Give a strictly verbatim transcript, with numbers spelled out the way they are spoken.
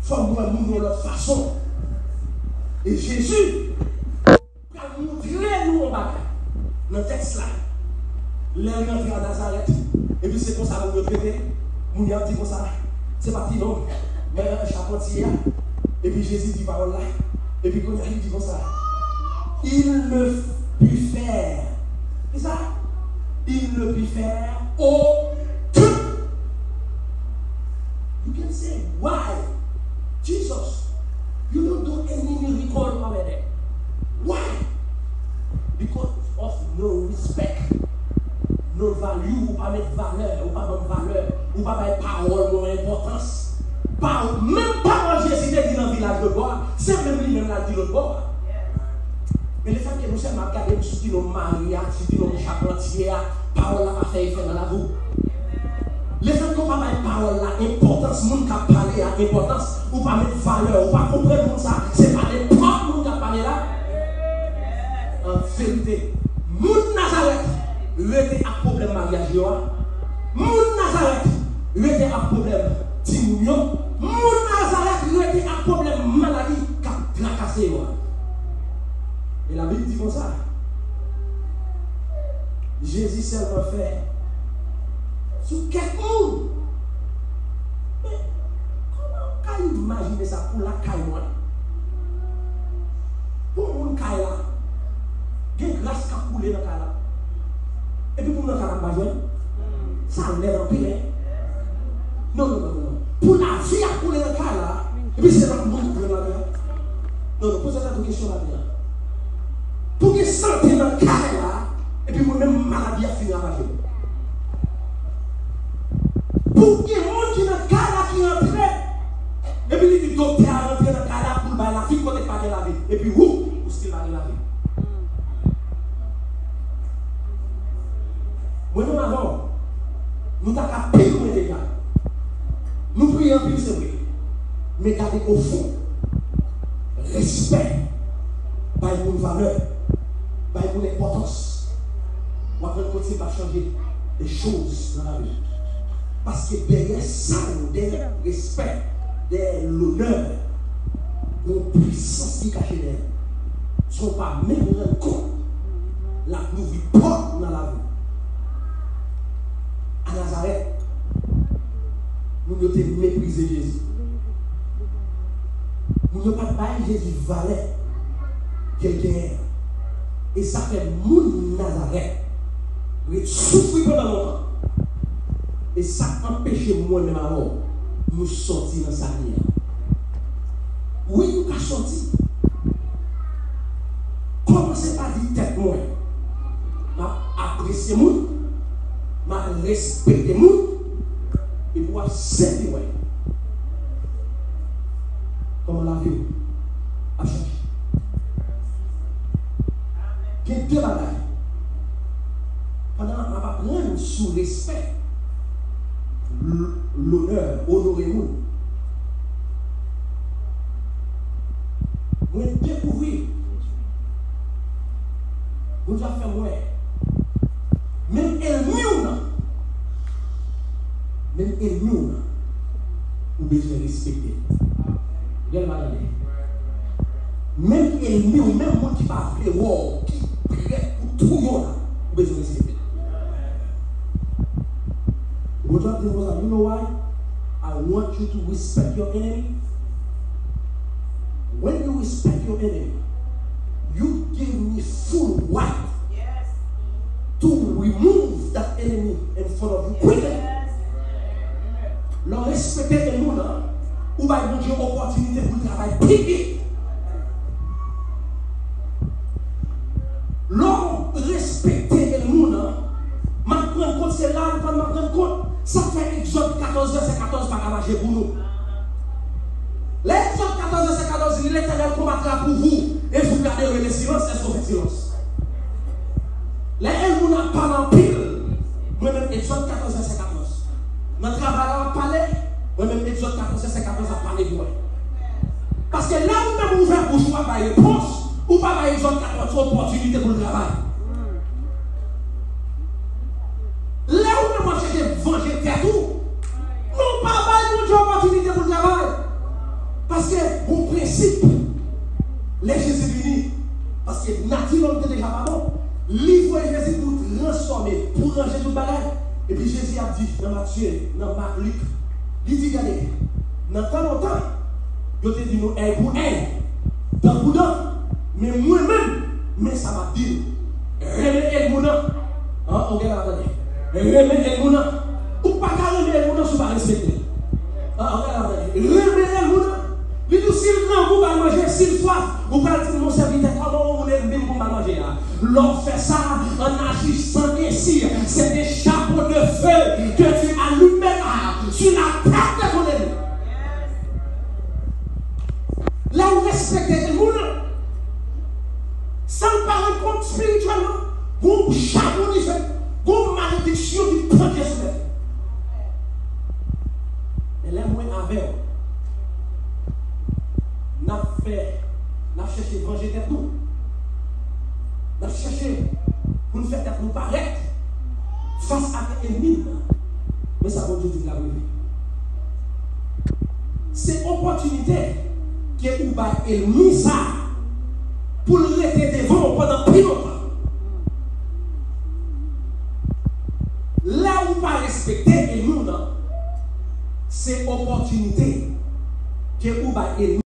Fò m wè moun yon lòt fason. E Jezi pral montre nou yon bagay nan tèks la. Lè l rantre a Nazarèt, epi se konsa moun yo trete l, moun yo ap di konsa, se pa ti nonm, men chapantye a. Epi Jezi di pawòl la. Epi kounye a, li di konsa, il ne put faire. Kisa? Il ne put faire aucun. You can say, why? Jesus, you don't do any miracle over there. Why? Because of no respect, no value. Ou pa met valè, ou pa ban valè, ou pa bay pawòl mwen enpòtans. Pa, menm pawòl Jezi te di nan vilaj lòt bò a, se menm li menm l al di lòt bò a. Men lefètke nou sèlman ap gade m sou ti nonm Mari a, sou ti nonm chapantye a, pawòl la pa fè efè nan lavi w. Lefètke w pa bay pawòl la enpòtans, moun k ap pale a enpòtans, ou pa met valè, ou pa konprann moun sa, se pa nenpòt moun k ap pale la. An verite, moun Nazarèt rete ak pwoblèm maryaj yo a. Moun Nazarèt rete ak pwoblèm timoun yo. Moun Nazarèt rete ak pwoblèm maladi k ap trakase yo a. E Labib di konsa, Jezi sèlman fè sou kèk moun. Men, kòman w ka imajine sa pou lakay mwen? Pou moun kay la, gen gras k ap koule nan kay la. Epi pou m nan kay la, m pa jwenn. Sa lèd anpil, en. Non, non, non, non, non. Pou lavi ap koule nan kay la, epi se lòt moun k jwenn lavi a. Non, non, poze tèt ou kesyon lavi a. Pou gen sante nan kay la, epi mwen menm maladi ap fin ravaje m. Pou gen moun ki nan kay la ki rantre, epi li di doktè a rantre nan kay la pou l bay lavi kote k pa gen lavi. Epi ou, ou still pa gen lavi. Mwen menm avè w, nou ta ka pi lwen deja. Nou priye anpil, se vre. Men gade ofon. Respè. Bay moun valè. Bay moun enpòtans. W ap rann kont se pa chanje de choz nan lavi. Paske dèyè sa yo, dèyè respè, dèyè lonè, gon pwisans ki kache dèyè. San w pa menm rann kont, l ap louvri pòt nan lavi w. A Nazarèt, moun yo te meprize Jezi. Moun yo pa t bay Jezi valè ke l genyen. E sa fè moun Nazarèt ret soufri pandan lontan. E sa k anpeche mwen menm avè w nou sòti nan sa n ye a. Wi, nou ka sòti. Kòmanse pa di tèt mwen, m ap apresye moun, m ap respekte moun, epi w ap sèvi mwen. Kòman lavi w ap chanje? Gen de bagay. Pandan m ap aprann sou respè, l-, lonè, onore moun, mwen dekouvri, Bondye ap fè m wè, menm ènmi w nan, menm ènmi w nan, ou bezwen respekte l. Gade, m pa tande. Menm ènmi w, menm moun ki pa vle wè w, ki prè pou touye w la, ou bezwen respekte l. Bondye ap di nou konsa, you know why? I want you to respect your enemy. When you respect your enemy, you give me full right to remove that enemy in front of you quickly. Lè w respekte ènmi w nan, ou bay Bondye opòtinite pou l travay pi vit. Lè w respekte ènmi w nan, m ap rann kont, se la m ap rann kont sa k fè Egzòd katòz vèsè katòz pa ka mache pou nou. Lè Egzòd katòz vèsè katòz di, L'Éternel combattra pour vous et vous garderez le silence, èske w fè silans? Lè ènmi w nan ap pale anpil, mwen menm Egzòd katòz vèsè katòz. Nan travay la w ap pale, mwen menm Egzòd katòz vèsè katòz ap pale pou mwen. Paske lè ou menm ou ouvè bouch ou ap bay repons, ou pa bay Egzòd katòz opòtinite pou l travay. Lè ou menm w ap chèche vanje tèt ou, nou pa bay Bondye opòtinite pou l travay. Paske gon prensip. Lè Jezi vini, paske nati lòm te deja pa bon, li voye Jezi pou transfòme, pou ranje tout bagay. Epi Jezi ap di nan Matye, nan Mak, Lik, li di, gade, nan tan lontan, yo te di nou èy pou èy, dan pou dan, men mwen menm, men sa m ap di nou, renmen ènmi w nan. An, ou gen la tande. Renmen ènmi w nan. Ou pa ka renmen ènmi w nan si w pa respekte l. An, ou gen la tande. Renmen ènmi w nan. Li di w, si l grangou, ba l manje, si l swaf, ou pral di l, mon sèvitè, kòman yon moun enmi m pou m ba l manje a? Lè w fè sa, en agissant ainsi, c'est des charbons de feu que tu allumes sur la tête de ton ennemi. Lè w respekte moun nan, san l pa rann kont, espirityèlman, gon chabon li fè, gon malediksyon ki plante sou tèt li. Men lè mwen avè w, n ap fè, n ap chèche vanje tèt nou. N ap chèche pou n fè tèt nou parèt fas avèk ènmi n nan. Men sa Bondye di l ap rive. Se opòtinite ke ou bay ènmi sa a pou l rete devan w pandan pi lontan. Lè ou pa respekte ènmi w nan, se opòtinite ke ou bay ènmi